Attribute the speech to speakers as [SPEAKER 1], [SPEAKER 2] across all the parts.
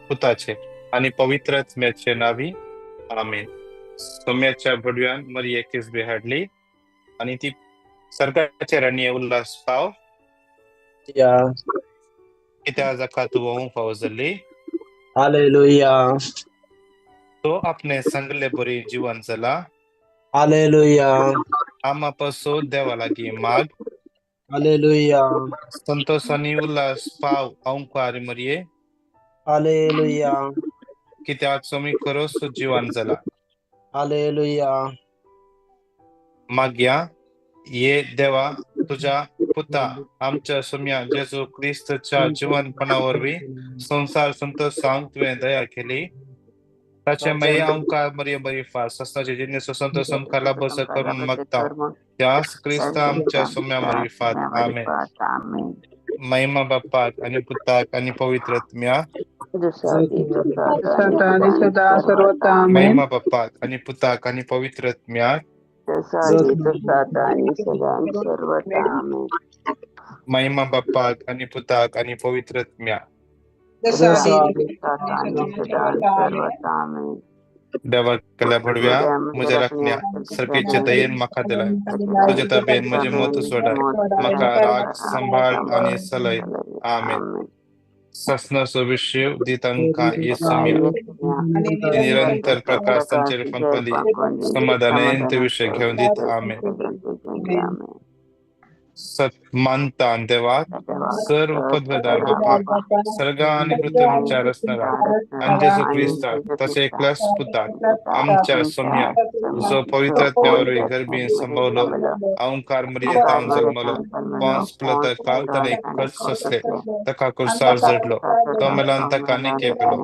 [SPEAKER 1] पुताचे आनी पवित्र आत्म्याचे नावी, आमेन. सोम्याच्या भडव्यान मरिये किसबी हाडली आनी ती सरकाराचे राणये उल्हास पाव कित्या जाका तूं व्होवूंक फावो जाल्ली.
[SPEAKER 2] हालेलुया.
[SPEAKER 1] तो आपणे सांगले बरी जिवन जाला.
[SPEAKER 2] हालेलुया.
[SPEAKER 1] आमा पासून देवा लागीं माग.
[SPEAKER 2] हालेलुया.
[SPEAKER 1] संतोष आनी उल्हास पाव अंकार मरिये.
[SPEAKER 2] हालेलुया.
[SPEAKER 1] कित्याक सोमी खरोच जिवन जाला.
[SPEAKER 2] हालेलुया.
[SPEAKER 1] मागया ये देवा तुझ्या पुता आमच्या सोम्या जेजू क्रिस्तच्या जिवनपणा वरवीं संवसार संतोष सांग तुवें दया केली. ताचे मागीर आमकां मरिये बरी फास सस्नाचे जिणेचो संतोष आमकां लाभोसो करून मागता त्याच क्रिस्त आमच्या सोम्या मरिफात, आमेन. महिमा बापाक आनी पुताक आनी पवित्र आत्म्याक. महिमा बापाक आनी पुताक आनी पवित्र आत्म्याक. महिमा बापाक आनी पुताक आनी पवित्र आत्म्याक. देवा केल्या भडव्या म्हज्या राखण्या सर्गेचे दयेन म्हाका दिलाय. तुजे तबेन म्हजें मत सोडाय, म्हाका राग सांबाळ आनी सलय, आमेन. ससनाचो विशय दी तांकां येसम्या निरंतर प्रकाश तांचेर फांकली समाधानान ते विशय घेवन दीत, आमेन. सत मानता देवाक सर्व पदवेदार बापाक सर्गा आनी पृथ्वीच्या रचणाराक आनी जेजू क्रिस्ताक ताच्या एकल्याच पुताक आमच्या सोम्या जो पवित्र आत्म्या वरवीं गर्भीन संभवलो अहंकार मरियेंत जल्मलो पोंस पिलाता काल ताणें कश्ट सोंसले ताका कुर्सार जडलो तो मेल्यान ताका निके पेलो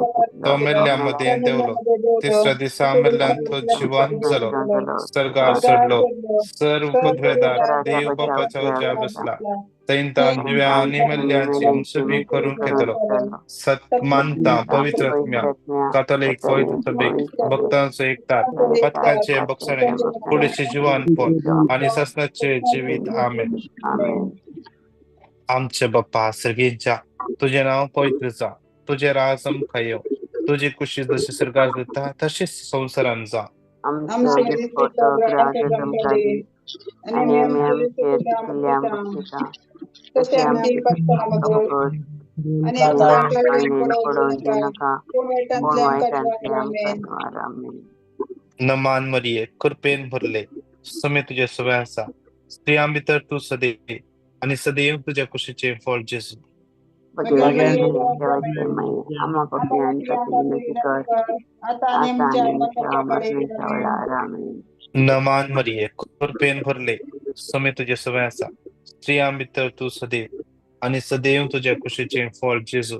[SPEAKER 1] तो मेल्ल्या मदें देंवलो तिसऱ्या दिसा मेल्ल्यान तो जिवन जालो सर्गार चडलो सर्व पदवेदार देव बापाच्या उजव्या बसला थंय जिव्या आनी मेल्ल्यांची उंचबी करूंक येतलो. सत मानता पवित्र आत्म्या कातोलीक पवित्र सभेक भक्तांचो एकतार पथकांचे बक्षणे कुडीचे जिवनपण आनी सासणाचे जिवीत, आमेन. आमचे बाप्पा सर्गींच्या तुजें नांव पवित्र जा, तुजें राज आमकां येवं, तुजी कुशी जशी सर्गार जाता तशीच संवसारान जा. नमान मरिये कृपेन भरले समे तुजे सवय आसा, स्त्रियां भितर तूं सदैव आनी सदैव तुज्या कुशीचें फळ जेजू. नमान मरिये कृपेन भरले समे तुजे सवय आसा, स्त्रियां भितर तूं सदैव आनी सदैव तुज्या कुशीचें फळ जेजू.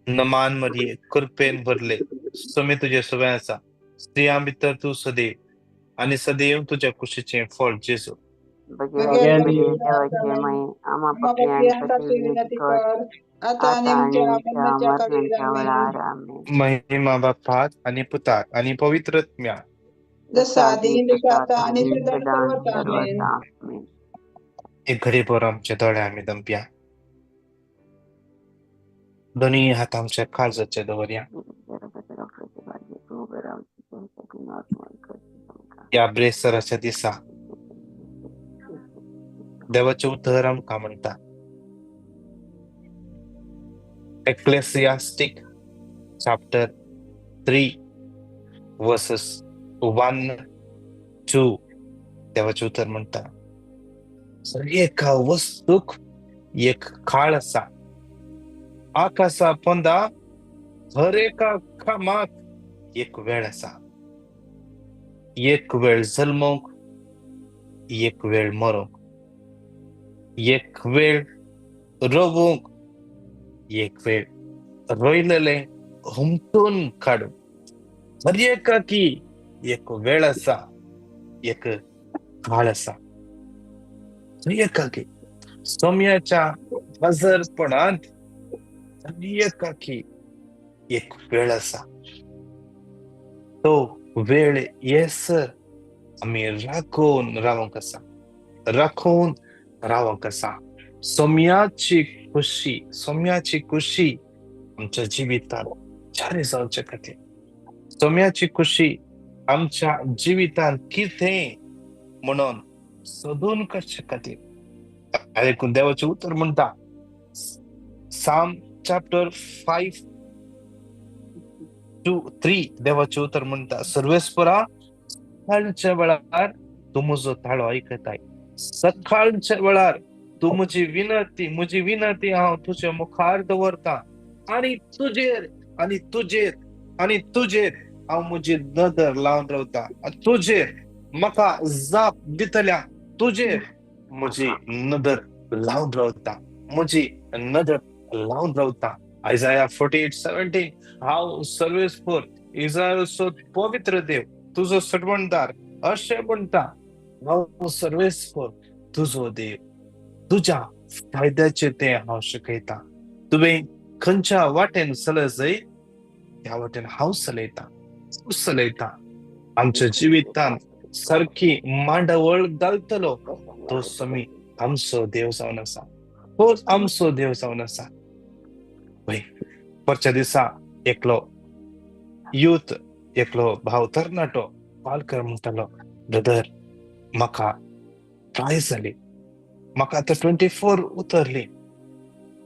[SPEAKER 1] नमान मरिये कृपेन भरले समे तुजे सवय आसा, स्त्रियां भितर तूं सदैव आनी सदैव तुज्या कुशीचें फळ जेजू. महिमा बापाक आनी पुताक आनी पवित्र आत्म्याक. एक घडी भर आमचे दोळे आमी दमप्या, दोनूय हात आमच्या काळजाचे दवरया. ह्या ब्रेस्ताराच्या दिसा देवाचें उतर आमकां म्हणटा, एक्लेसियास्टीक चॅप्टर 3 वर्सेस 1-2 देवाचें उतर म्हणटा, एका वस्तूक एक काळ आसा, आकाशा पोंदा हर एका कामाक एक वेळ आसा. एक वेळ जल्मोंक, एक वेळ मरोंक, एक वेळ रोवूंक, एक वेळ रोयलेलें हुमटून काडूंक. हर एकाकी एक वेळ आसा, एक काळ आसा. एकाकी सोम्याच्या हजरपणांत एकाकी एक वेळ आसा. तो वेळ येसर आमी राखून रावंक आसा, राखून रावंक आसा. सोम्याची खुशी, सोम्याची खुशी आमच्या जिवितांत जारी जावचे खातीर, सोम्याची खुशी आमच्या जिवितांत कितें म्हणून सोदून काडचे खातीर. देखून देवाचें उतर म्हणटा, साम चॅप्टर 5-3, देवाचें उतर म्हणटा, सर्वेस्परा सकाळच्या वेळार तूं म्हजो ताळो आयकताय, सकाळच्या वेळार तूं म्हजी विनंती, म्हजी विनंती हांव तुजे मुखार दवरता आनी तुजेर आनी तुजेर आनी तुजेर हांव म्हजी नदर लावन रावता, तुजेर म्हाका जाप दितल्या, तुजेर म्हजी नदर लावन रावता, म्हजी नदर लावन रावता. आयजाया 48:17, हांव सर्वेस्पर इस्रायलचो पवित्र देव तुजो सडवणदार अशें म्हणटा, हांव सर्वेस्पर तुजो देव, तुज्या फायद्याचें तें हांव शिकयता. तुवें खंयच्या वाटेन चलत जाय त्या वाटेन हांव चलयता, चलयता. आमच्या जिवितांत सारकी मांडावळ घालतलो तो समी आमचो देव जावन आसा, तोच आमचो देव जावन आसा. परच्या दिसा एकलो यूथ, एकलो भाव तरणाटो कॉल कर म्हणटालो, ब्रदर म्हाका ट्राय जाली, म्हाका आतां 24 उतरली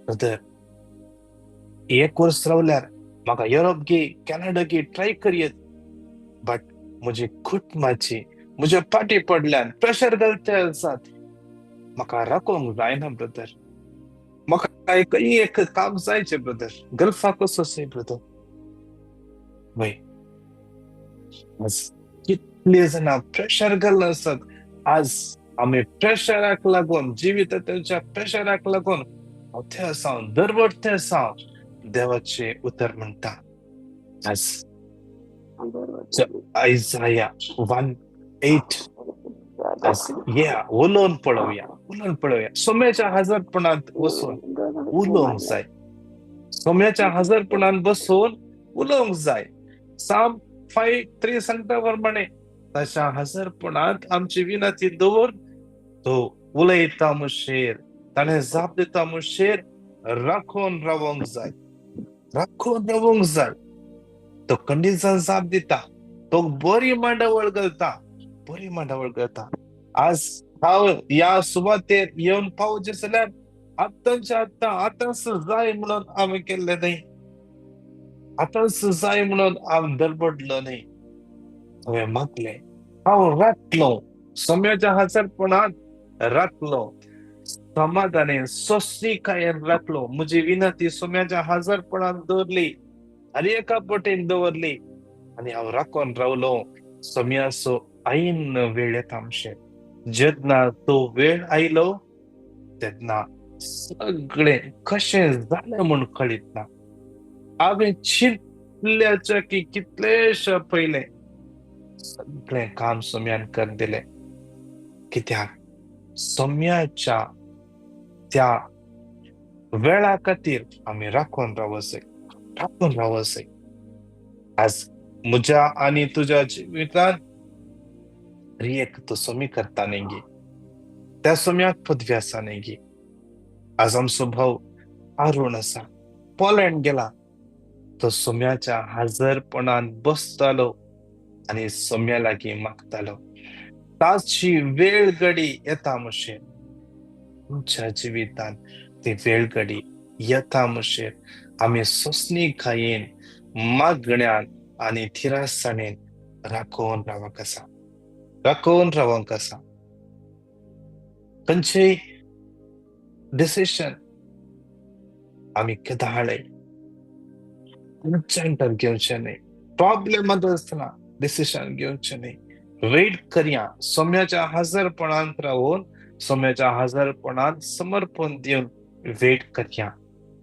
[SPEAKER 1] ब्रदर, एक वर्स रावल्यार म्हाका युरोप गी कॅनडा गी ट्राय करयेत, बट म्हजी कुटुंबाची म्हज्या फाटी पडल्यान प्रेशर घालते आसात, म्हाका राखोवंक जायना ब्रदर, म्हाका एक काम जायचें ब्रदर, गल्फाक वचों ब्रदर. वय कितले जाणां प्रेशर घाल्लो आसात. आज आमी प्रेशराक लागून, जिविताच्या प्रेशराक लागून ते आसा दरवडते आसा. देवाचें उतर म्हणटा आज आयजाया 1:8, या उलोवन पळोवया, उलोवन पळोवया. सोम्याच्या हजारपणांत बसून उलोवंक जाय, सोम्याच्या हजारपणांत बसून उलोवंक जाय. साम 5:3 सांगता प्रमाणे ताच्या हजारपणांत आमची विनंती दवर, तो उलयता मुशेर, ताणें जाप दिता मुशेर, राखून रावंक जाय, राखून रावंक जाय. तो कंडिशन जाप दिता, तो बरी मांडावळ घालता, बरी मांडावळ घालता. आज हांव ह्या सुवातेर येवन पावचें जाल्यार आतांच्या आतां आतांच जाय म्हणून हांवें केल्लें न्हय, आतांच जाय म्हणून हांव दरबडलो न्हय. हांवें मागलें, हांव राखलो, सोम्याच्या हजारपणांत राखलो, समाधाने सोंसणीकायेन राखलो. म्हजी विनंती सोम्याच्या हजारपणांत दवरली आनी एका पटेन दवरली आनी हांव राखून रावलो. सोम्याचो ऐन वेळ येता आमचेर, जेन्ना तो वेळ आयलो तेन्ना सगळें कशें जालें म्हूण कळीत ना. हांवें चिंतल्याच्या की कितलेशे पयलें सगळें काम सोम्यान कर दिलें. कित्याक सोम्याच्या त्या वेळा खातीर आमी राखून रावसय, राखून रावसय. आज म्हज्या आनी तुज्या जिवितांत एक तो सोमी करता न्ही गी, त्या सोम्याक पदवी आसा न्ही गी. आज आमचो भाव अरुण आसा, पोलंड गेला, तो सोम्याच्या हजरपणान बसतालो आनी सोम्या लागीं मागतालो. ताची वेळ घडी येता मुशेर, आमच्या जिवितांत ती वेळ घडी येता मुशेर आमी सोंसणीकायेन, मागण्यान आनी थिरासाणेन राखून रावंक आसा, राखून रावंक आसा. खंयचेय डिसिशन आमी केदाळय अर्जंटान घेवचें न्हय, प्रॉब्लेमांत आसतना डिसिशन घेवचें न्हय. वेट करया, सोम्याच्या हजरपणांत रावून, सोम्याच्या हजरपणांत समर्पण दिवन वेट करया.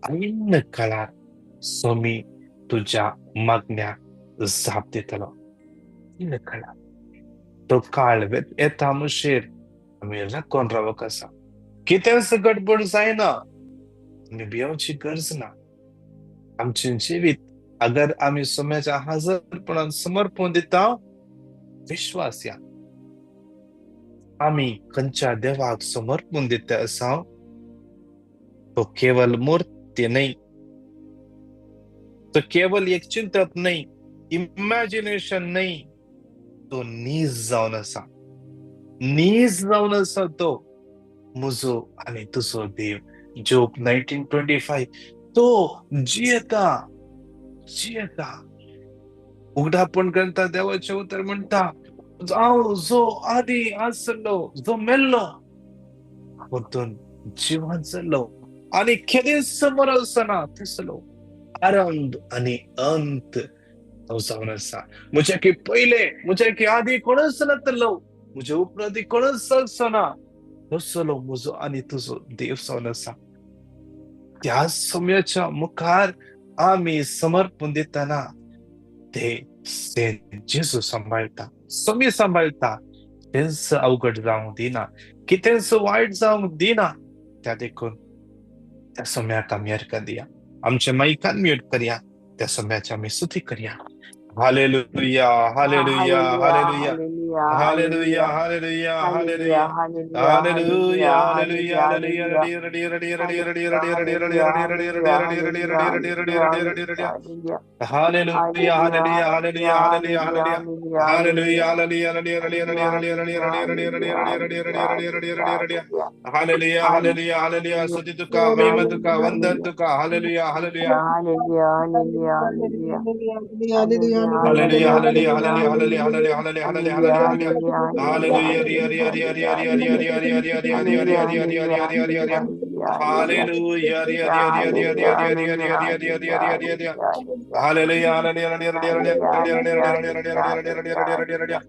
[SPEAKER 1] ऐन काळार सोमी तुज्या मागण्याक जाप दितलो. ऐन काळार तो काळ येता मुशेर आमी राखून रावंक आसा. कितेंच गडबड जायना, आमी भियोवची गरज ना. आमचें जिवीत अगर आमी सोम्याच्या हजरपणान समर्पण दिता, विश्वास या आमी खंयच्या देवाक समर्पण दिता आसा तो केवल मूर्ती न्हय, तो केवल एक चिंतप न्हय, इमॅजिनेशन न्हय, तो नीज जावन आसा, नीज जावन आसा तो म्हजो आनी तुजो देव. जोब 19:25 तो जियेता, जियेता. उगडापण ग्रंथा देवाचें उतर म्हणटा, हांव जो आदी आसलो, जो मेल्लो, परतून जिवन जाल्लो आनी केदींच समोर आसना तसलो आरंभ आनी अंत तो जावन आसा. म्हज्या की पयले, म्हज्या की आदी कोणूच नातलो, म्हज्या उपरांत कोणूच चलचो ना, तसलो म्हजो आनी तुजो देव जावन आसा. त्या समयाच्या मुखार आमी समर्पण दितना ते जेजू सांबाळटा, समी सांबाळटा, तेंच अवघड जावंक दिना, कितेंच वायट जावंक दिना. त्या देखून त्या सम्याक आमी अर्कां दिया, आमच्या मायकान म्यूट करया, त्या सम्याची आमी स्तुती करया. Hallelujah, hallelujah, hallelujah, hallelujah, hallelujah, hallelujah, hallelujah, hallelujah, hallelujah. Ready ready ready ready ready ready ready ready ready ready ready ready ready ready ready ready ready ready. Hallelujah, hallelujah, hallelujah, hallelujah, hallelujah, hallelujah, hallelujah, ready ready ready ready ready ready ready ready ready ready ready ready ready ready. Hallelujah, hallelujah, hallelujah. स्तुति तुका, महिमा तुका, वंदन तुका. Hallelujah, hallelujah, hallelujah, hallelujah, hallelujah, hallelujah, hallelujah, hallelujah, hallelujah, hallelujah, hallelujah. रिया रिया रिया रिया रिया रिया रिया रिया रिया रिया रिया रिया रिया रिया रिया रिया रिया रिया. हालेलुया, रिया रिया रिया रिया रिया रिया रिया रिया रिया रिया रिया रिया रिया रिया. हालेलुया, हालेलुया, रिया रिया रिया रिया रिया रिया रिया रिया रिया रिया रिया रिया रिया रिया.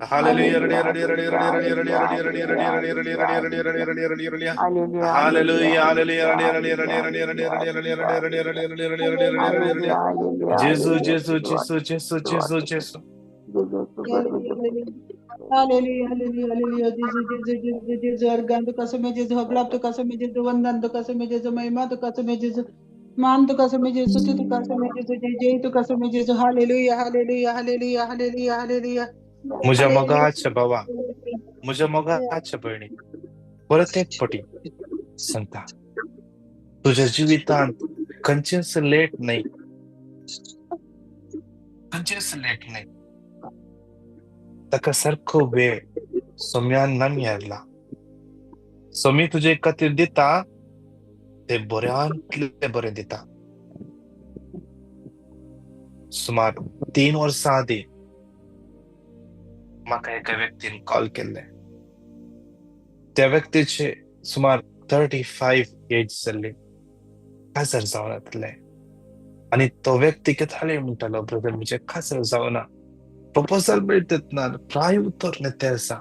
[SPEAKER 1] हालेलुया, रिया रिया रिया रिया रिया रिया रिया रिया रिया रिया रिया रिया रिया रिया रिया रिया रिया. हालेलुया, हालेलुया, रिया रिया रिया रिया रिया रिया रिया रिया रिया रिया रिया रिया रिया रिया रिया रिया. जेसू जेसू जेसू जेसू जेसू जेसू.
[SPEAKER 3] Hallelujah, hallelujah, hallelujah. जेजू जेजू जेजू जेजू. अर्गान तुका समे जेजू, हगलाप तुका समे जेजू, वंदन तुका समे जेजू, महिमा तुका समे जेजू, मान तुका समे जेजू, स्तुती तुका समे जेजू, जय जय तुका समे जेजू. Hallelujah, hallelujah, hallelujah, hallelujah, hallelujah.
[SPEAKER 1] म्हज्या मोगाच्या बाबा, म्हज्या मोगाच्या भयणी, परत एक पटी सांगता, तुज्या जिवितांत खंयचेंच लेट न्हय, खंयचेंच लेट न्हय. ताका सारको वेळ सोम्यान नामयेरला. सोमी तुजे खातीर दिता ते बऱ्यांतले बरें दिता. सुमार 3 वर्सां आदीं म्हाका एका व्यक्तीन कॉल केल्ले. त्या व्यक्तीचे सुमार 35 एज जाल्ली, काजार जावनातले. आनी तो व्यक्ती कितें म्हणटालो, ब्रदर म्हजें काजार जावना, प्रपोजल मेळटत ना, प्राय उतर ते आसा.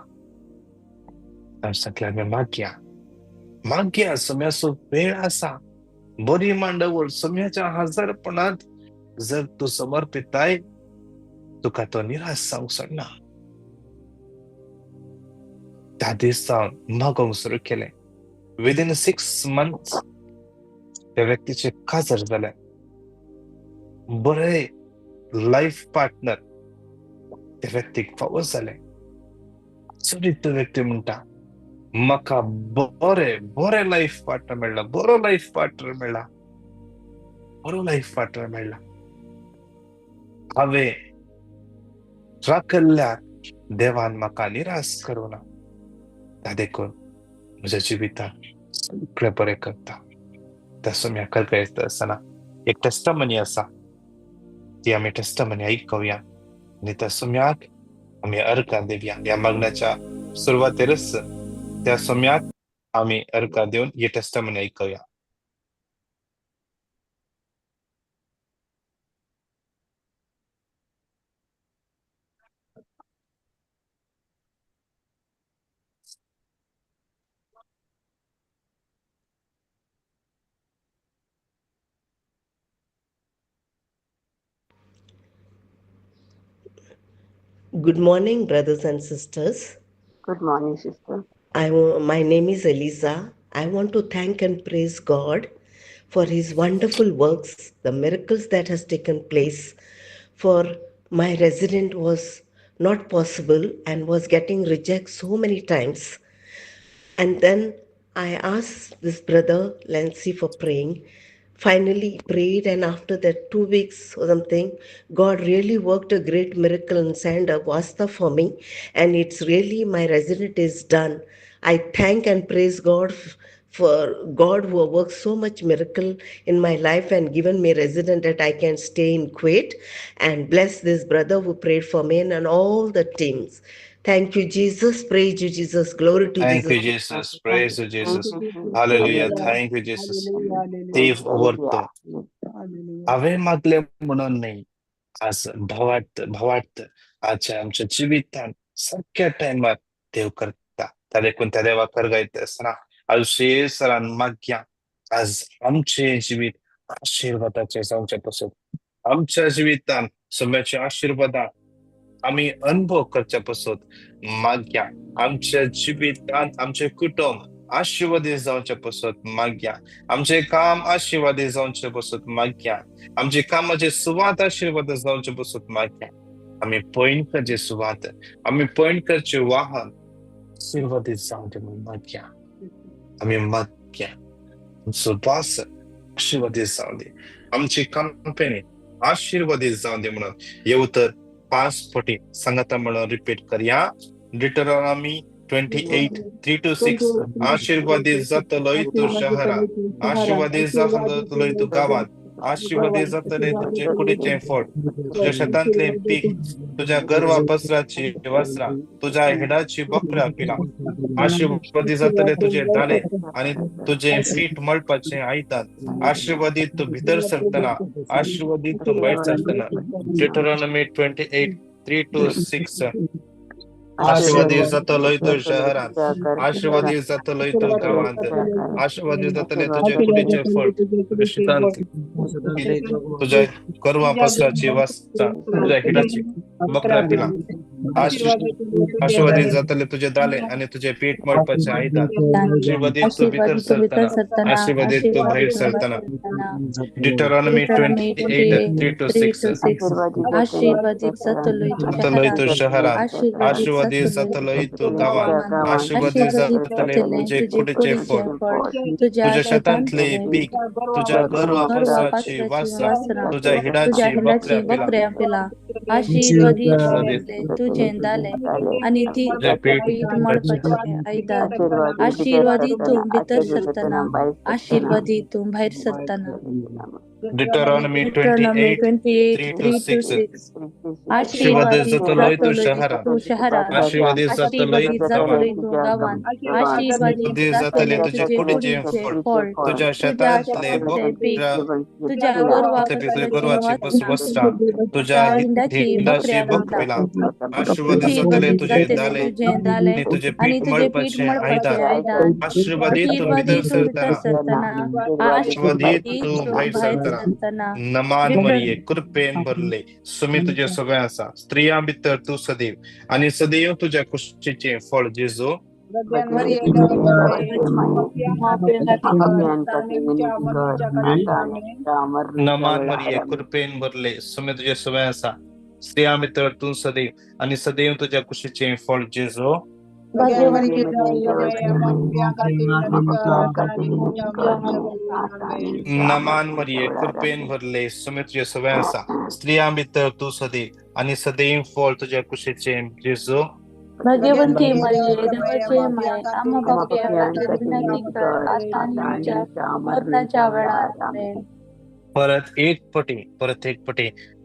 [SPEAKER 1] सांगलें आमी मागया, मागया, सम्याचो वेळ आसा, बरी मांडवळ सम्याच्या हजारपणांत जर तूं समर्पिताय तुका तो निराश जावंक सोडना. त्या दिसा मागोवंक सुरू केलें. विदीन 6 मंथ्स त्या व्यक्तीचे काजार जालें. बरे लायफ पार्टनर त्या व्यक्तीक फावो जालें. चडित व्यक्ती म्हणटा, म्हाका बरे बरे लायफ पार्टनर मेळ्ळा, बरो लायफ पार्टनर मेळ्ळा, बरो लायफ पार्टनर मेळ्ळा. हांवें राखल्ल्याक देवान म्हाका निराश करूं ना, त्या देखून म्हज्या जिवितांत सगळें बरें करता. त्या सम्या करता येता आसतना एक टेस्टमनी आसा, ती आमी टेस्टमनी आयकुया आनी त्या सम्याक आमी अर्कां दिवया. ह्या मागण्याच्या सुरवातेरच त्या सम्याक आमी अर्कां दिवन ही testimony आयकुया.
[SPEAKER 4] Good morning, brothers and sisters.
[SPEAKER 5] Good morning, sister.
[SPEAKER 4] My name is Eliza. I want to thank and praise God for His wonderful works, the miracles that has taken place. For my resident was not possible and was getting rejected so many times. And then I asked this brother Lancy for praying. Finally prayed, and after that 2 weeks or something, God really worked a great miracle and sent a wasta for me, and it's really my resident is done. I thank and praise God for God who worked so much miracle in my life and given me resident that I can stay in Kuwait, and bless this brother who prayed for me and all the teams. Thank you, Jesus. Praise you, Jesus. Glory to
[SPEAKER 1] Thank you,
[SPEAKER 4] Jesus.
[SPEAKER 1] Jesus. Praise you, Jesus. Hallelujah. Thank you, Jesus. देव व्हरतो. हांवें मागलें म्हणून न्हय, आज भावार्थ भावार्थ आजच्या आमच्या जिवितान सारक्या टायमार देव करता. त्या देखून त्या देवाक करगायता आसतना आज सरान मागया, आज आमचें जिवीत आशिर्वादाचें जावचें पसून, आमच्या जिवितान सम्याचे आशिर्वादां आमी अनुभव करच्या पसून मागया. आमच्या जिवितान आमचें कुटुंब आशिर्वादी जावचे पसत मागया. आमचें काम आशिर्वादी जावचे पसत मागया. आमचे कामाचे सुवात आशिर्वाद जावचे पसत मागया. आमी पयण करचे सुवात, आमी पयण करचे वाहन आशिर्वादी जावचे म्हूण मागया. आमी मागया आमचो भास आशिर्वादी जावं दी, आमची कंपनी आशिर्वादी जावं दी म्हणून. येव तर 5 पटी सांगता म्हणून रिपीट करया. Deuteronomy 28:3-6. आशीर्वादित जातलोय तूं शहरांत, आशीर्वादित जातलोय तूं गांवांत, आशीर्वादित जातले तुजे कुडीचें फळ, तुज्या शेतांतलें पीक, तुज्या गर्वा पसराची वस्त्रां, तुज्या हिडाची बकऱ्या पिलां. आशीर्वादित जातले तुजे दाले आनी तुजें पीठ मळपाचें आयदन. आशीर्वादित तूं भितर सरतना, आशीर्वादित तूं भायर सरतना. Deuteronomy 28:3-6. आशीर्वादित जातलोय तूं शहरांत, आशीर्वादित जातलोय तूं गांवांत, आशीर्वादित जातले तुजे कुडीचें फळ, तुज्या शेतांत, तुज्या गोरवां पसराची वस्त्रां, तुज्या हिडाची बकऱ्या पिलां. आशीर्वादित जातले तुजे दाले आनी तुजें पीठ मळपाचें आयदन. आशीर्वादित तूं भितर सरतना, आशीर्वादित तूं भायर सरतना. Deuteronomy 28:3-6.
[SPEAKER 6] आशीर्वादित
[SPEAKER 1] जातलोय तूं शहरांत, आशीर्वादित जातलोय तूं गांवांत, आशीर्वादित जातले तुजे कुडीचें फळ, तुज्या शेतांतलें पीक, तुज्या गोरवां पसराची वस्त्रां, तुज्या हिडाची बकऱ्या पिलां.
[SPEAKER 6] आशीर्वादित तुजें दाले आनी ती पीठ मळपाचें आयदन. आशीर्वादित तूं भितर सरतना, आशीर्वादित तूं भायर सरतना.
[SPEAKER 1] Deuteronomy 28:3-6. आशीर्वादित जातलोय तूं शहरांत, आशीर्वादित जातलोय तूं गांवांत, आशीर्वादित जातले तुजे कुडीचें फळ, तुज्या शेतांतलें
[SPEAKER 6] तुज्या
[SPEAKER 1] गोरवाची वस्त्रां, तुज्या हिंडाची बकऱ्या. आशीर्वादित जातले तुजे दाले आनी तुजें पीठ मळपाचें आयदन. आशीर्वादित तूं भितर सरतना, आशीर्वादित तूं भायर सरतना. नमान मरिये, कृपेन भरले, सुमी तुजे सगळें आसा. स्त्रियां भितर तूं सदैव आनी सदैव तुज्या कुशीचें फळ जेजू. नमान मरिये, कृपेन भरले, सुमी तुजे सगळें आसा. स्त्रियां भितर तूं सदैव आनी सदैव तुज्या कुशीचें फळ जेजू. नमान मरिये, कृपेन भरले, सुमी तुजे सगळें आसा. स्त्रियां भितर तूं सदैव आनी सदैव फळ तुज्या कुशीचें जेजू.
[SPEAKER 6] भाग्यवंती मरिये, देवाचे माये, आम्हा पाप्यां खातीर विनंती कर, आता आनी आमच्या मरणाच्या वेळार. आमेन.
[SPEAKER 1] परत एक पटी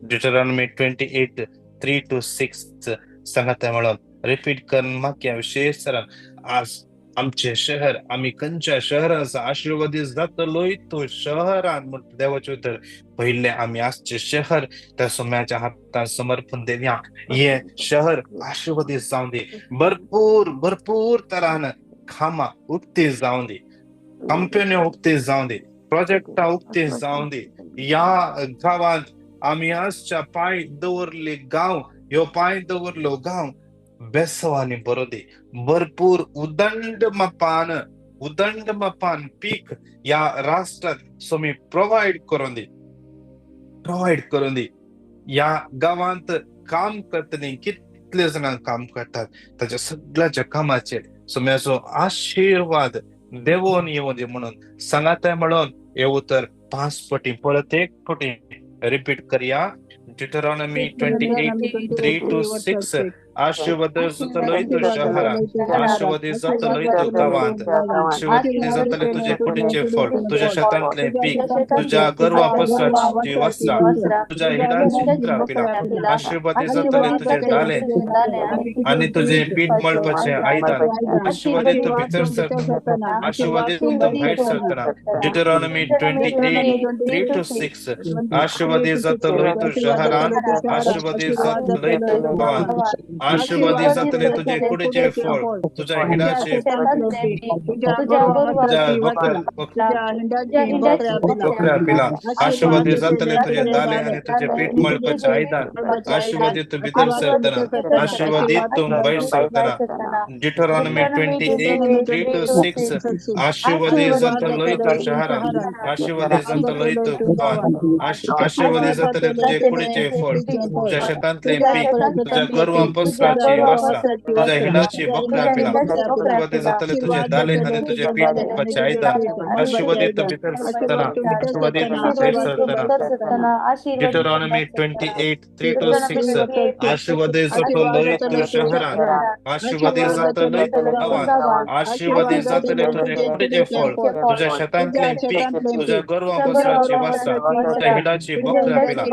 [SPEAKER 1] Deuteronomy 28:3-6 सांगता म्हणून रिपीट करून मागया. विशेष आज आमचे शहर, आमी खंयच्या शहराचा आशीर्वादित जातलोय तो शहरान म्हण देवाचे उतर. पहिले आमी आजचे शहर त्या सोम्याच्या हातान समर्पण देवया. हे शहर आशीर्वादित जावं दी, भरपूर भरपूर तरान कामां उक्ती जावं दी, कंपन्यो उक्ती जावं दी, प्रोजेक्टां उक्ती जावं दी. ह्या गांवांत आमी आजच्या पांय दवरले गांव, ह्यो पांय दवरलो गांव बेसवानी बरो दी. भरपूर उदंड मापान पीक ह्या राष्ट्रात सोमी प्रोवायड करून दी. ह्या गांवांत काम करतली कितले जाणां काम करतात ताच्या सगळ्याच्या कामाचेर सोम्याचो आशिर्वाद देवोन येवं दी म्हणून सांगाताय म्हणून हे उतर 5 पटी परत एक पटी रिपीट करया. Deuteronomy 28:3-6. आशीर्वाद जातलोय तूं शहरांत, आशीर्वाद जातलोय तूं गांवांत, आशीर्वाद जातले तुजे कुडीचें फळ, तुज्या शेतांतलें पीक, तुज्या गोरवां पसराची वस्त्रां, तुज्या हिडांची पिलां. आशीर्वाद जातले तुजे दालें आनी तुजें पीठ मळपाचें आयदन. आशीर्वाद तूं भितर सरतना, आशीर्वाद तूं भायर सरतना. Deuteronomy 28:3-6. आशीर्वाद जातलोय तूं शहरांत, आशीर्वाद जातलोय तूं गांवांत, आशीर्वाद जातले तुजे कुडीचें फळ, तुज्या हिडाचे बकऱ्या पिलां. आशीर्वाद जातले तुजे दालें आनी तुजें पीठ मळपाचें आयदन. आशीर्वाद तूं भितर सरतना, आशीर्वाद तूं भायर सरतना. Deuteronomy 28:3-6. आशीर्वाद जातलोय तूं शहरांत, आशीर्वाद जातलोय तूं गांवांत, आशीर्वाद जातले तुजे कुडीचें फळ, तुज्या शेतांतलें पीक, तुज्या गोरवां पसराची वस्त्रां, तुज्या हिडाची बकऱ्या पिलां. आशीर्वाद जातले तुजे दालें आनी तुजें पीठ मळपाचें आयदन. आशीर्वाद तूं भितर सरतना, आशीर्वाद तूं भायर सरतना. Deuteronomy 28:3-6. आशीर्वाद जातलोय तूं शहरांत, आशीर्वाद जातलोय तूं गांवांत, आशीर्वाद जातले तुजे कुडीचें फळ, तुज्या शेतांतलें पीक, तुज्या गोरवां पसराची वस्त्रां, तुज्या हिडाची बकऱ्या पिलां.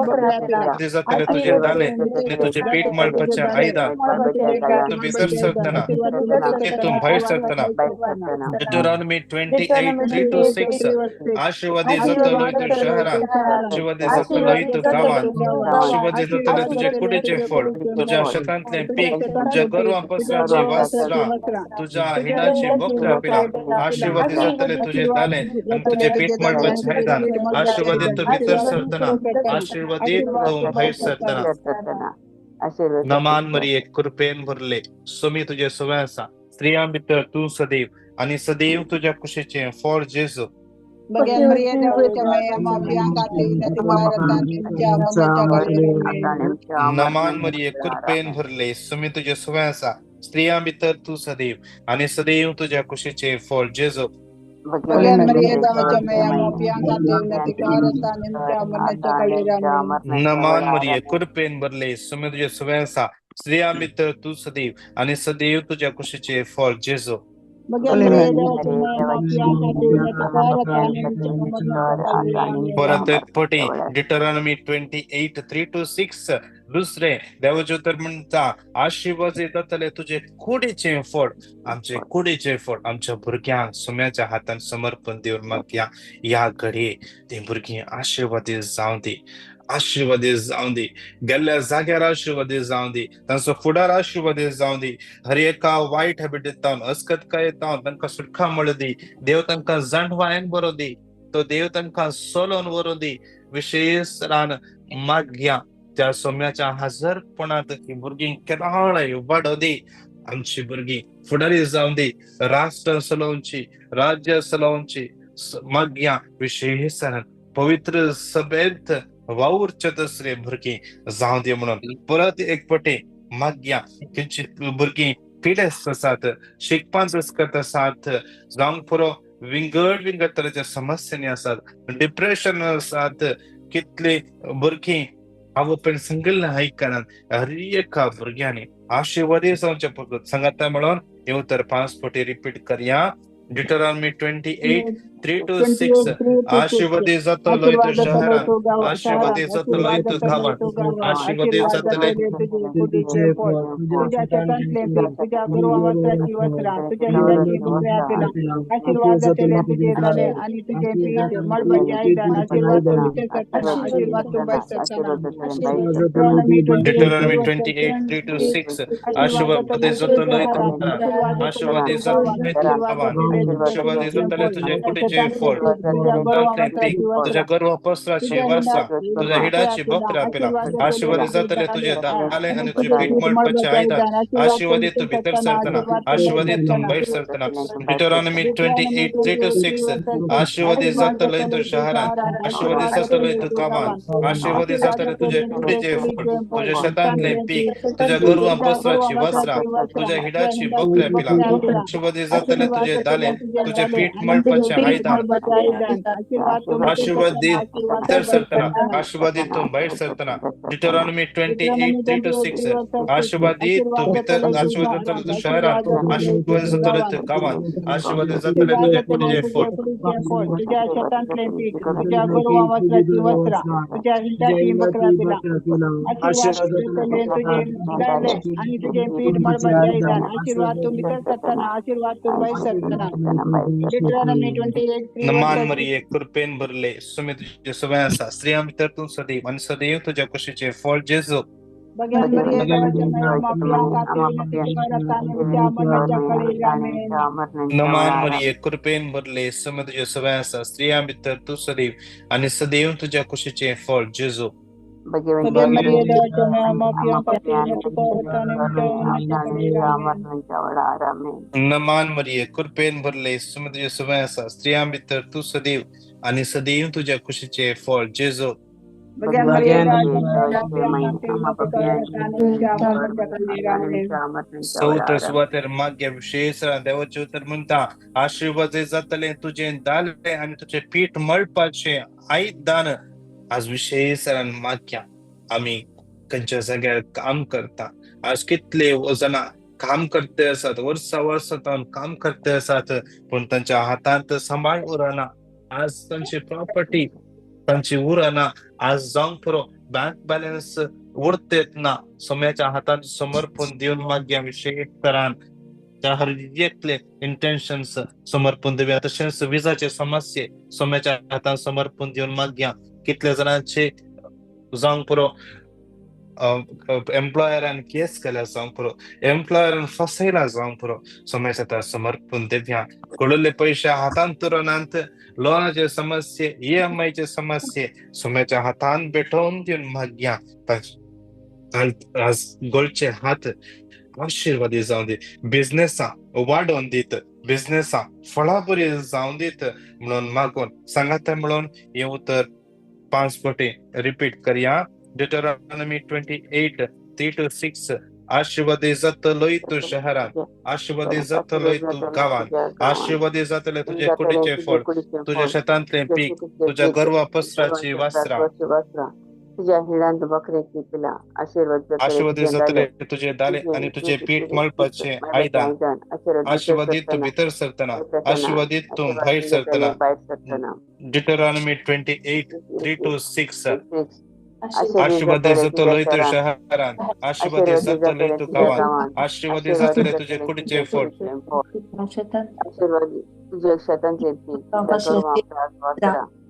[SPEAKER 1] आशीर्वाद जातले तुजे दालें आनी तुजें पीठ मळपाचें आयदन. तूं भितर सरतना, तूं भायर सरतना. Deuteronomy 28:3-6. आशीर्वाद जातलोय तूं शहरांत, आशीर्वाद जातलोय तूं गांवांत, आशीर्वाद जातले तुजे कुडीचें फळ, तुज्या शेतांतलें पीक, तुज्या गोरवां पसराची वस्त्रां, तुज्या हिडाची बकऱ्या पिलां. आशीर्वाद जातले तुजे दालें आनी तुजें पीठ मळपाचें आयदन. आशीर्वाद तूं भितर सरतना, आशीर्वाद तूं भायर सरतना. नमान मरिये, कृपेन भरले, सोमी तुजे सवय आसा, स्त्रियां भितर तूं सदैव आनी सदैव तुज्या कुशीचें फळ जेजू. नमान मरिये, कृपेन भरले, सोमी तुजे सवय आसा, स्त्रियां भितर तूं सदैव आनी सदैव तुज्या कुशीचें फळ जेजू. नमान मरिये, कृपेन भरले, सोमी तुजे सवय आसा, स्त्रियां भितर तूं सदैव आनी सदैव तुज्या कुशीचें फळ जेजू. परत एक पटी Deuteronomy 28:3-6. दुसरे देवाचें उतर म्हणटा, आशीर्वाद जातले तुजे कुडीचें फळ. आमचे कुडीचें फळ आमच्या भुरग्यांक सोम्याच्या हातान समर्पण दिवन मागया. ह्या घडये तीं भुरगीं आशिर्वादी जावं दी, आशिर्वादी जावं दी, गेल्ल्या जाग्यार आशिर्वादी जावं दी, तांचो फुडार आशिर्वादी जावं दी. हर एका वायट हॅबिटेंत अस्कतकायेंत तांकां सुटका मेळूं दी. देव तांकां जाणवायेन बरोवं दी, तो देव तांकां सोलोवन व्हरूं दी. विशेश रान मागया त्या सोम्याच्या हजरपणांत ही भुरगीं केदाळय वाडोवं दी. आमची भुरगीं फुडारी जावं दी, राष्ट्र चलोवची, राज्य चलोवची. मागया विशेश पवित्र सभेंत वावुरचे तसले भुरगीं जावं दी म्हणून परत एक पटी मागया. खंयची भुरगीं पिडेस्त आसात, शिकपांत करत आसात, जावंक पुरो विंगड विंगड तरेच्या समस्यांनी आसात, डिप्रेशन आसात, कितली भुरगीं आवय सांगिल्लें आयकनात. हर एका भुरग्यांनी आशिर्वादी जावचें फकत सांगाता म्हणून हे उतर 5 पटी रिपीट करया. Deuteronomy 28:3-6. आशीर्वाद जातलोय तूं शहरांत, आशीर्वाद जातलोय तूं गांवांत, आशीर्वाद जातले Deuteronomy 28:3-6. आशीर्वाद जातलोय तूं शहरांत, आशीर्वाद जातलोय तूं गांवांत, आशीर्वाद जातले तुजे कुडीचें कुडीचें फळ, तुझ्या पीक, तुझ्या गर्व पसराची वर्सा, तुझ्या हिडाची बकऱ्या पिला. आशीर्वाद जातले तुझे दाले आनी तुझे पीठ मळपाचे आयदन. आशीर्वादित तूं भितर सरतना, आशीर्वादित तूं भायर सरतना. Deuteronomy 28:3-6. आशीर्वादित जातले तूं शहरांत, आशीर्वादित जातले तूं गांवांत, आशीर्वादित जातले तुझे कुडीचे फळ, तुझ्या शेतांतले पीक, तुझ्या गोरवां पसराची वस्त्रां, तुझ्या हिडाची बकऱ्या पिला. आशीर्वादित जातले तुझे दाले, तुझे पीठ मळपाचे आयदन. आशीर्वादित भितर सरतना, आशीर्वादित तूं भायर सरतना. Deuteronomy 28:3-6. आशीर्वादित तूं भितर, आशीर्वादित जातले तूं शहरांत, आशीर्वादित जातले तूं गांवांत, आशीर्वादित जातले तुझे कुडीचे फळ.
[SPEAKER 3] तुझ्या शेतांतले पीक, तुझ्या गोरवां वस्त्राची वस्त्रां, तुझ्या हिंडाची बकऱ्या पिला. आशीर्वाद जातले तुझे दाले आणि तुझे पीठ मळपाचे आयदन. आशीर्वाद तूं भितर सरतना, आशीर्वाद तूं भायर सरतना. Deuteronomy 28:3.
[SPEAKER 1] नमान मरिये, कृपेन भरले, सुमे तुझे सवय आसा, स्त्रियां भितर तूं सदैव आनी सदैव तुझ्या कुशीचे फळ जेजू.
[SPEAKER 3] भगवान मरिये, देवाच्या माया, माफिया खातीर विनंती कर आता आणि आमच्या मरणाच्या वेळी. आमेन.
[SPEAKER 1] नमान मरिये, कृपेन भरले, सुमे तुझे सवय आसा, स्त्रियां भितर तूं सदैव आनी सदैव तुझ्या कुशीचे फळ जेजू.
[SPEAKER 3] भगवान मरिये, देवाच्या माया, माफिया खातीर विनंती कर आता आणि आमच्या मरणाच्या वेळी. आमेन.
[SPEAKER 1] नमान मरिये, कृपेन भरले, सुमे तुझे सवय आसा, स्त्रियां भितर तूं सदैव आनी सदैव तुझ्या कुशीचे फळ जेजू.
[SPEAKER 3] भगवान मरिये, देवाच्या माया, माफिया खातीर विनंती कर आता आणि आमच्या मरणाच्या वेळी. आमेन.
[SPEAKER 1] चवथ्या सुवातेर माग्या विशेष देवाचें उतर म्हणटा, आशीर्वाद जातले तुजें दाले आनी तुजें पीठ मळपाचें आयदन. आज विशेष माग्या आमी खंयच्या जाग्यार काम करता, आज कितले जाणां काम करते आसात, वर्सां वर्सां तावन काम करते आसात, पूण तांच्या हातांत सांबाळ उरना. आज तांची प्रॉपर्टी तांची उरना. आज जावंक पुरो बँक बॅलन्स उरतेत ना. सोम्याच्या हातांत समर्पण दिवन मागया विशेष तरान त्या हर एकले इंटेन्शन्स समर्पण दिवया. तशेंच विजाचे समस्ये सोम्याच्या हातांत समर्पण दिवन मागया. कितले जाणांचे जावंक पुरो एम्प्लॉयरान केस केल्या जावंक पुरो, एम्प्लॉयरान फसयला जावंक पुरो, सोम्याच्या हातांत समर्पण दिवया. कडले पयशे हातांत उरनात, लोनाचे समस्ये, EMI चे समस्ये सोम्याच्या हातांत भेटोवन दिवन मागया. आज गोलचे हात आशीर्वादी जावं दी, बिझनेसा वाडोवन दीत, बिझनेसा फळां बरी जावं दीत म्हणून मागून सांगाता. म्हणून हें उतर 5 फावटी रिपीट करया. Deuteronomy 28:3-6. आशीर्वादी जातलोय तूं शहरांत, आशीर्वादी जातलोय तूं गांवांत, आशीर्वादी जातले तुजे कुडीचे फळ, तुझ्या शेतांतलें पीक, तुझ्या गर्वा पसराची वासरां,
[SPEAKER 5] तुझ्या हिडांत बकऱ्याची पिला. आशीर्वाद
[SPEAKER 1] आशीर्वादित जातले तुझे दाले आणि तुझे पीठ मळपाचे आयदन. आशीर्वादित तूं भितर सरतना, आशीर्वादित तूं भायर सरतना. Deuteronomy 28:3-6. आशीर्वादित जातलोय तूं शहरांत, आशीर्वादित जातलोय तूं गांवांत, आशीर्वादित जातले तुझे कुडीचे फळ,
[SPEAKER 5] तुझ्या शेतांचे पीक,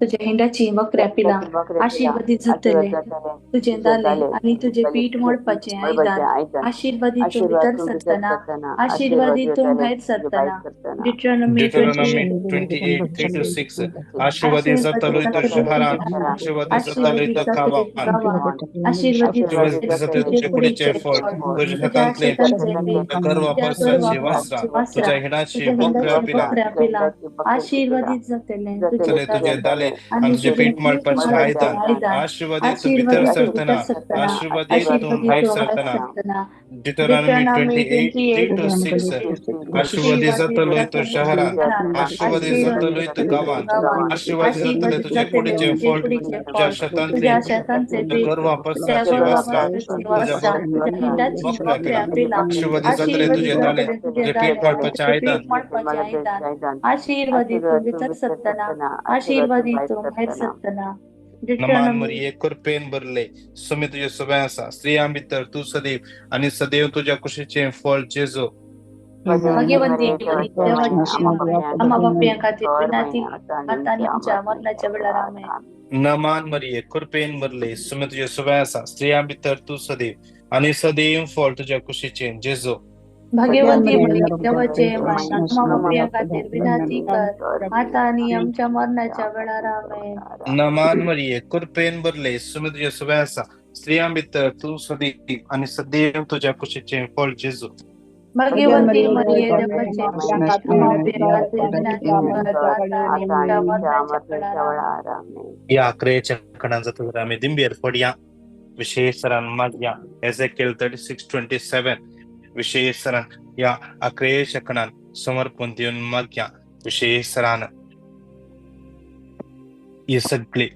[SPEAKER 6] तुझ्या हिंडाची बकऱ्या पिला. आशीर्वादित जातले तुझे दाले आणि तुझे पीठ मोडपाचे आयदन. आशीर्वादित तूं भितर सरतना, आशीर्वादित तूं भायर सरतना. Deuteronomy
[SPEAKER 1] 28:3-6. आशीर्वादित जातलोय तूं शहरांत, आशीर्वादित जातलोय तूं गांवांत,
[SPEAKER 6] आशीर्वादित
[SPEAKER 1] जातले तुझे कुडीचे फळ, तुझ्या शेतांतले गर्व परसाची वासरां, तुझ्या हिडाची बकऱ्या पिला.
[SPEAKER 6] आशीर्वादित जातले
[SPEAKER 1] तुझे दाले आणि तुझे पीठ मळपाचे आयदन. आशीर्वादित तूं भितर सरतना, आशीर्वादित तूं भायर सरतना. Deuteronomy 28:3-6. आशीर्वादित जातलोय तूं शहरांत, आशीर्वादित जातलोय तूं गांवांत, आशीर्वादित जातले तुझे कुडीचे फळ, तुझ्या शेतांतले गर्वा पसराची वासरां, तुझ्या बकऱ्या पिला. आशीर्वादित जातले तुझे दाले, तुझे पीठ मळपाचे आयदन.
[SPEAKER 6] आशीर्वादित तूं भितर सरतना, आशीर्वादित तूं भायर सरतना.
[SPEAKER 1] नमान मरिये, कृपेन भरले, सुमे तुझे सवय आसा, स्त्रियां भितर तूं सदैव आनी सदैव तुझ्या कुशीचें फळ जेजू.
[SPEAKER 6] भाग्यवंती आम्हा पाप्यां खातीर विनंती आता आणि आमच्या मरणाच्या वेळार. आमेन.
[SPEAKER 1] नमान मरिये, कृपेन भरले, सुमे तुझे सवय आसा, स्त्रियां भितर तूं सदैव आनी सदैव फळ तुझ्या कुशीचें जेजू.
[SPEAKER 6] भाग्यवंती मरिये, देवाचे माय, आम्हा पापयां खातीर विनंती कर, आतां आनी आमच्या मरणाच्या वेळार. आमेन.
[SPEAKER 1] नमान मरिये, कृपेन भरले, सुमे तुजे सुवे आसा, स्त्रियां भितर तूं सदैव आनी सदैव तुज्या कुशीचें फळ जेजू.
[SPEAKER 6] भाग्यवंती मरिये, देवाचे माय, आम्हा पापयां खातीर विनंती कर, आतां आनी आमच्या मरणाच्या वेळार. आमेन.
[SPEAKER 1] ह्या क्रियेच्या कणां जाता आमी दिंबेर पडया. विशेष तरान मागया एझेकियल 36:27. विशेष तरान ह्या आक्रेच्या कणान समर्पण दिवन मागया. विशेष तरान ही सगळी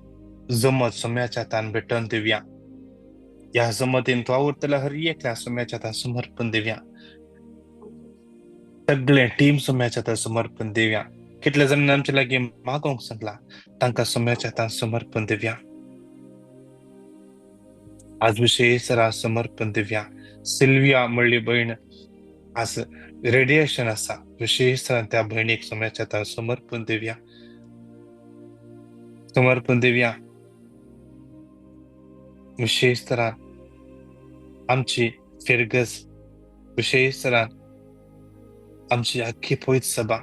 [SPEAKER 1] जमत सोम्याच्या हातान भेटोवन दिवया. ह्या जमतीन वावुरतल्या हर एकल्या सोम्याच्या हातान समर्पण दिवया. सगळे टीम सोम्याच्या हातान समर्पण दिवया. कितले जाणांनी आमचे लागीं मागोवंक सांगला तांकां सोम्याच्या हातान समर्पण दिवया. आज विशेष तरान समर्पण दिवया. सिल्विया म्हणली भयण आज रेडिएशन आसा, विशेष तरान त्या भयणीक सोम्याच्या हातान समर्पण दिवया. समर्पण दिवया. विशेष तरान आमची फिरगज, विशेष तरान आमची आख्खी पवित्र सभा,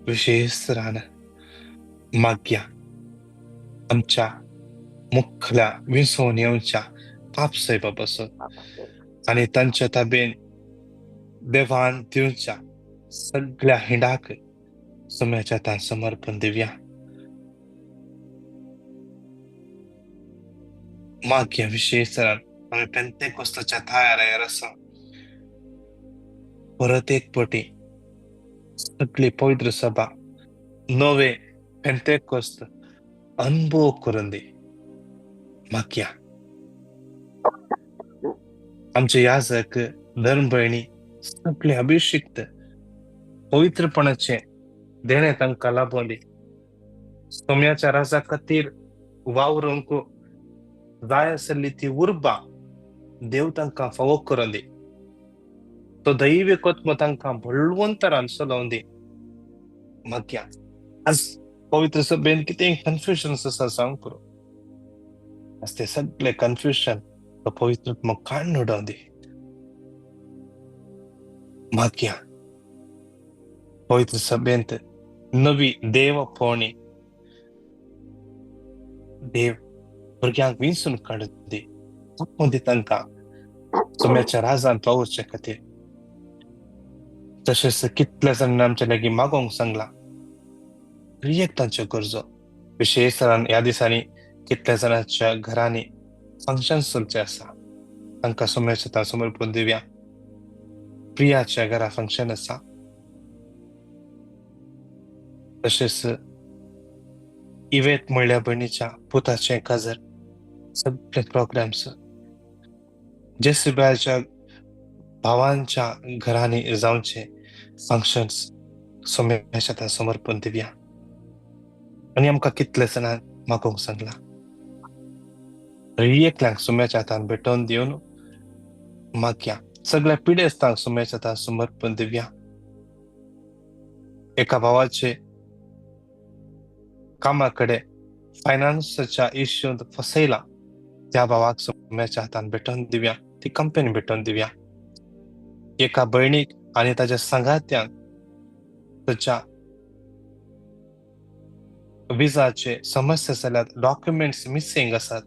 [SPEAKER 1] विशेष तरान मागया आमच्या मुखल्या विसोवन येवच्या पाप सायबा पासून आनी तांच्या ताबेन देवान दिवच्या सगळ्या हिंडाक सोम्याच्या हातान समर्पण दिवया. मागया विशेष तरान आमी पेंतेकोस्ताच्या तयार आसा. परत एक पटी सगळी पवित्र सभा नवे पेंतेकोस्त अनुभव करून दी. मागया आमचे याजक, धर्म भयणी सगळे अभिषिक्त पवित्रपणाचे देणे तांकां लाभोवंदी. सोम्याच्या राजा खातीर वावरूंक जाय आसली ती उर्बा देव तांकां फावो करून दी. तो दैवी कोत्म तांकां बळवंतरान चलोवन दी. मागया आज पवित्र सभेन कितें कन्फ्युजन आसा सांग पुरो, आज ते सगळे कन्फ्युजन तो पवित्र काडून उडोवन दी. मागया पवित्र सभेंत नवी देव पळोवणी देव भुरग्यांक विंचून काडून दी. आपोवन दी तांकां सोम्याच्या राजान वावुरचे खातीर. तशेंच कितल्या जाणांनी आमच्या लागीं मागोवंक सांगलां एक तांच्यो गरजो. विशेष तरान ह्या दिसांनी कितल्या जाणांच्या घरांनी फंक्शन चलचें आसा तांकां सोम्याच्या हातान समर्पण दिवया. प्रियाच्या घरा फंक्शन आसा. तशेंच इवेत म्हणल्या भयणीच्या पुताचें काजर, सगळे प्रोग्राम्स जेसिबाच्या भावांच्या घरांनी जावचे फंक्शन्स सोम्याच्या हातान समर्पण दिवया. आनी आमकां कितले जाणांक मागोवंक सांगलां एकल्यांक सोम्याच्या हातान भेटोवन दिवन मागया. सगळ्या पिडेस्तांक सोम्याच्या हातान समर्पण दिवया. एका भावाचे कामा कडेन फायनान्साच्या इश्यूंत फसयला त्या भावाक सोम्याच्या हातान भेटोवन दिवया, ती कंपनी भेटोवन दिवया. एका भयणीक आनी ताच्या सांगात्यांक ताच्या विजाचे समस्या जाल्यात, डॉक्युमेंट्स मिसींग आसात,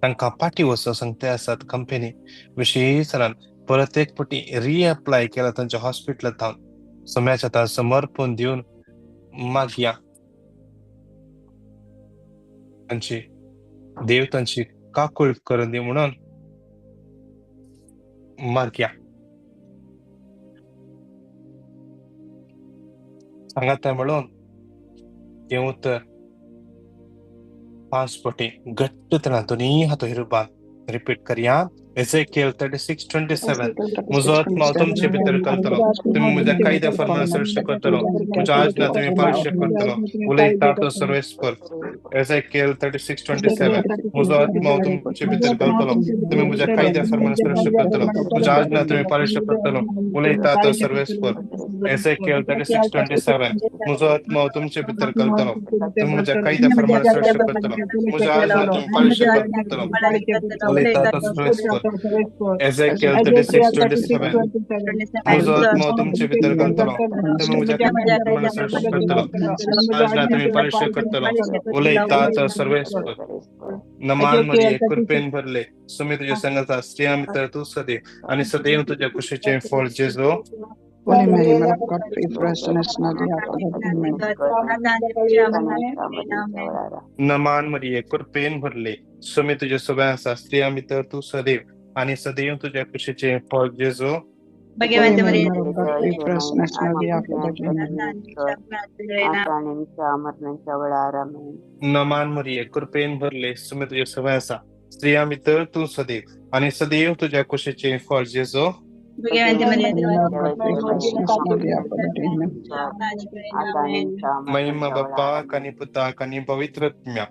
[SPEAKER 1] तांकां पाटी वचूंक सांगते आसात कंपनी. विशेष तरान परत एक पटी रिअप्लाय केला तांच्या हॉस्पिटलांत थावन सोम्याच्या हातान समर्पण दिवन मागया. तांची देव तांची काकूळ करून दी म्हणून मागया. सांगाता म्हणून हें उतर 5 पटी घट्ट तरान दोनूय हातो हिरबान रिपीट करया. एझेकियल 36:27. म्हजो आत्मा तुमचे भितर घालतलो, तुमी म्हज्या कायद्या फर्मान सर्श करतलो, म्हज्या आज्ञा तुमी पाळशे करतलो, उलयता तो सर्वेस्पर. एझेकियल 36:27. म्हजो आत्मा तुमचे भितर घालतलो, तुमी म्हज्या कायद्या फर्मान सर्श करतलो, म्हज्या आज्ञा तुमी पाळशे करतलो, उलयता तो सर्वेस्पर. एझेकियल 36:27. म्हजो आत्मा तुमचे भितर घालतलो, तुमी म्हज्या कायद्या फर्मान सर्श करतलो, म्हज्या आज्ञा तुमी पाळशे करतलो, उलयता तो सर्वेस्पर. Ezekiel 36:27. म्हजो आत्मो तुमचे भितर घालतलो, तुमी म्हज्या प्रमाणे करतलो, आज तुमी परिश्र करतलो, उलयतात सर्वेस्पर. नमान मरिये, कृपेन भरले, सुमी तुज्या संगाता, स्त्रियां भितर तूं सदैव आनी सदैव तुज्या कुशीचें फळ जेजू.
[SPEAKER 3] Holy Mary, Mother of God, pray for us sinners now and at the hour of our death. Amen.
[SPEAKER 1] नमान मरिये, कृपेन भरले, सुमी तुज्या सगळ्या आसा, स्त्रियां भितर तूं सदैव आनी सदैव तुज्या कुशीचें फळ जेजू.
[SPEAKER 3] Holy Mary, Mother of God, pray for us sinners now and at the hour of our death. Amen.
[SPEAKER 1] नमान मरिये, कृपेन भरले, सुमी तुज्या सगळ्या आसा, स्त्रियां भितर तूं सदैव आनी सदैव तुज्या कुशीचें फळ जेजू.
[SPEAKER 3] Holy Mary, Mother of God, pray for us sinners now and at the hour of our death. Amen.
[SPEAKER 1] महिमा बापाक आनी पुताक आनी पवित्र आत्म्याक.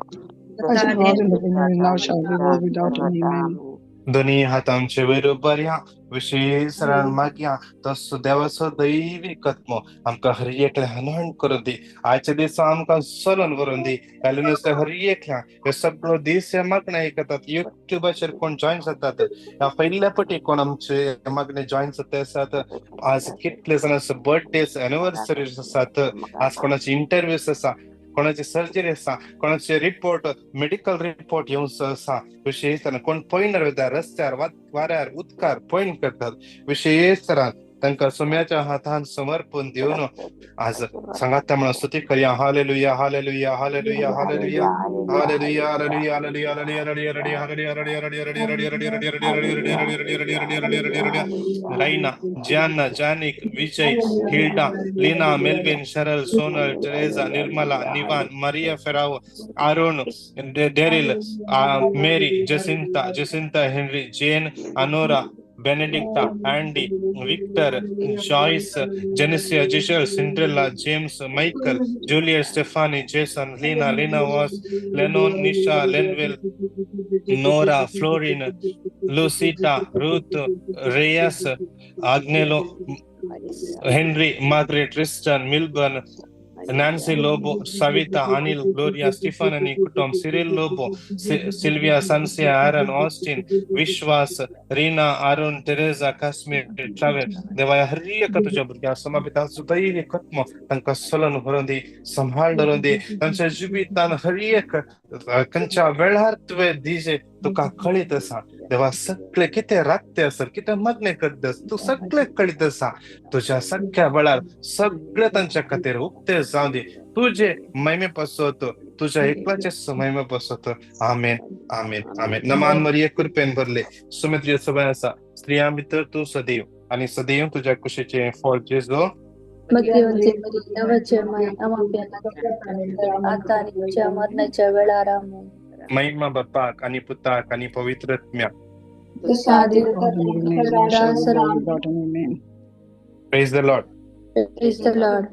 [SPEAKER 3] As it was in the beginning, now shall be, world without end. Amen.
[SPEAKER 1] दोन्ही हातांचे वयर बऱ्या विशेष मागया तसो देवाचो दैवी आत्मो आमकां हर एकल्या हनहण करून दी. आयच्या दिसा आमकां चलून व्हरून दी. घालून हर एकल्या हे सगळो दीस हे मागणें आयकतात. युट्यूबाचेर कोण जॉयन जातात, ह्या पयल्या पटी कोण आमचे मागणे जॉयन जाता आसात. आज कितले जाणांचो बर्थडेज, एनिवर्सरीज आसात, आज कोणाची इंटरव्यूज आसा, कोणाची सर्जरी आसा, कोणाचे रिपोर्ट, मेडिकल रिपोर्ट येवचो आसा. विशेष तरान कोण पयणार वयता रस्त्यार, वाऱ्यार, उदकार पयण करतात. विशेष तरान तांकां सोम्याच्या हातान समर्पण दिवन आज सांगाता म्हणून स्तुती करया. Hallelujah, hallelujah, hallelujah, hallelujah, hallelujah, hallelujah, hallelujah, hallelujah, hallelujah, hallelujah, hallelujah. Raina, Gianna, Janik, Vijay, Hilda, Lina, Melvin, Sharal, Sonal, Teresa, Nirmala, Nivan, Maria Ferrao, Aaron, Daryl, Mary, Jacinta, Jacinta Henry, Jane, Anora, Benedicta, Andy, Victor, Joyce, Genesia, Giselle, Cinderella, James, Michael, Juliet, Stephanie, Jason, Lena, Lena Was, Lennon, Nisha, Lenville, Nora, Florin, Lucita, Ruth, Reyes, Agnello, Henry, Margaret, Tristan, Milburn, Nancy Lobo, Savita, Anil, Gloria, Stephen आणि कुटुंब, Cyril Lobo, Sylvia, Sancia, Aaron, Austin, Vishwas, Reena, Arun, Teresa, Kashmir, Travel. देवा हर एका तुज्या भुरग्यां समापिता दैवी आत्मो तांकां चलून व्हरून दी, सांबाळ धरून दी. तांच्या जिवितान हर एक खंयच्या वेळार तुवें दिजे तुका कळीत आसा. देवा सगळे कितें राखते आसत, कितें मागणें करता, तूं सगळें कळीत आसा. तुज्या सगळ्या वेळार सगळें तांच्या खातीर उक्तें जावं दी. तुजे महिमे पासत, तुज्या एकल्याचे महिमे पासत. आमेन, आमेन, आमेन. नमान मरिये, कृपेन भरले, सुमी तुज्या सगळें आसा, स्त्रियां भितर तूं सदैव आनी सदैव तुज्या कुशीचें फळ जेजू.
[SPEAKER 6] भगवंती देवाचे माय, आता आणि आमच्या मरणाच्या वेळार. आमेन.
[SPEAKER 1] महिमा बापाक आनी पुताक आनी पवित्र आत्म्याक.
[SPEAKER 6] जसा आदी
[SPEAKER 3] As it was in the beginning, now shall be, world without end. Amen.
[SPEAKER 1] Praise the Lord.
[SPEAKER 6] Praise the Lord.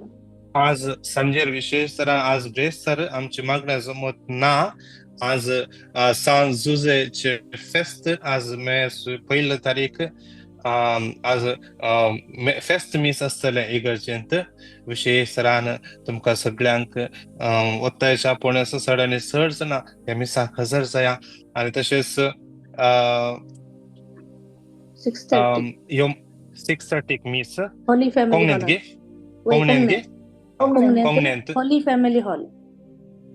[SPEAKER 1] आज सांजेर विशेष तरा आज ब्रेस्तार आमची मागण्या जमत ना. आज सान जुजेचे फेस्त, आज मे पयले तारीख, आज फेस्त मीस आसतलें इगर्जेंत. विशेष तरान तुमकां सगळ्यांक वत्तायच्या आपोवणें आसा. चड आनी चड जाणां ह्या मिसाक हजर जाया. आनी तशेंच
[SPEAKER 6] 6:30.
[SPEAKER 1] ह्यो 6:30 मीस
[SPEAKER 6] होली फॅमिली
[SPEAKER 1] कोंगणेंत गे, कोंगणेंत गे, कोंगणेंत
[SPEAKER 6] होली फॅमिली हॉल.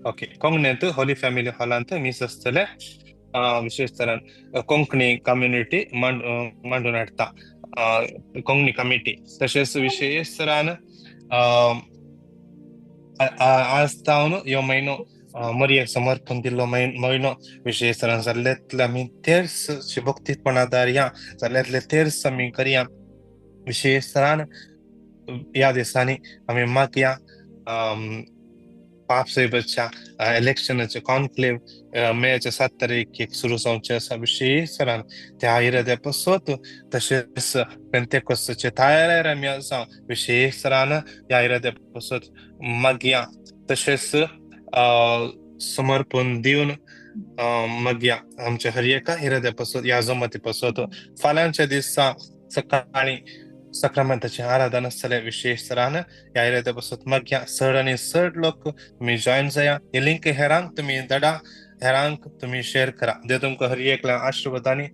[SPEAKER 1] ओके, कोंगणेंत होली फॅमिली हॉलांत मीस आसतलें. विशेष तरान कोंकणी कम्युनिटी मांडून हाडटा, कोंकणी कमिटी. तशेंच विशेष तरान आज तावन ह्यो म्हयनो मरियेक समर्पण दिल्लो म्हयनो. विशेष तरान जाल्ल्यांतले आमी तेर्स भक्तीपणा दारया, जाल्ल्यांतले तेर्स आमी करया. विशेष तरान ह्या दिसांनी आमी मागया पाप साहेबाच्या इलेक्शनाचे कॉन्क्लेव मेच्या 7 तारखेक सुरू जावचें आसा. विशेष तरान त्या इराद्या पासत तशेंच पेंतेकोस्ताचे तयार आमी आसा. विशेष तरान ह्या इराद्या पासत मागया, तशेंच समर्पण दिवन मागया आमच्या हर एका इराद्या पासत, ह्या जमती पासत. फाल्यांच्या दिसा सकाळीं सक्रामेंताचें आराधन आसतलें. विशेष तरान ह्या इराद्या पासत मागया. चड आनी चड लोक तुमी जॉयन जाया. ही लिंक हेरांक तुमी धाडा, हेरांक तुमी शेअर करा. देव तुमकां हर एकल्या आशिर्वादांनी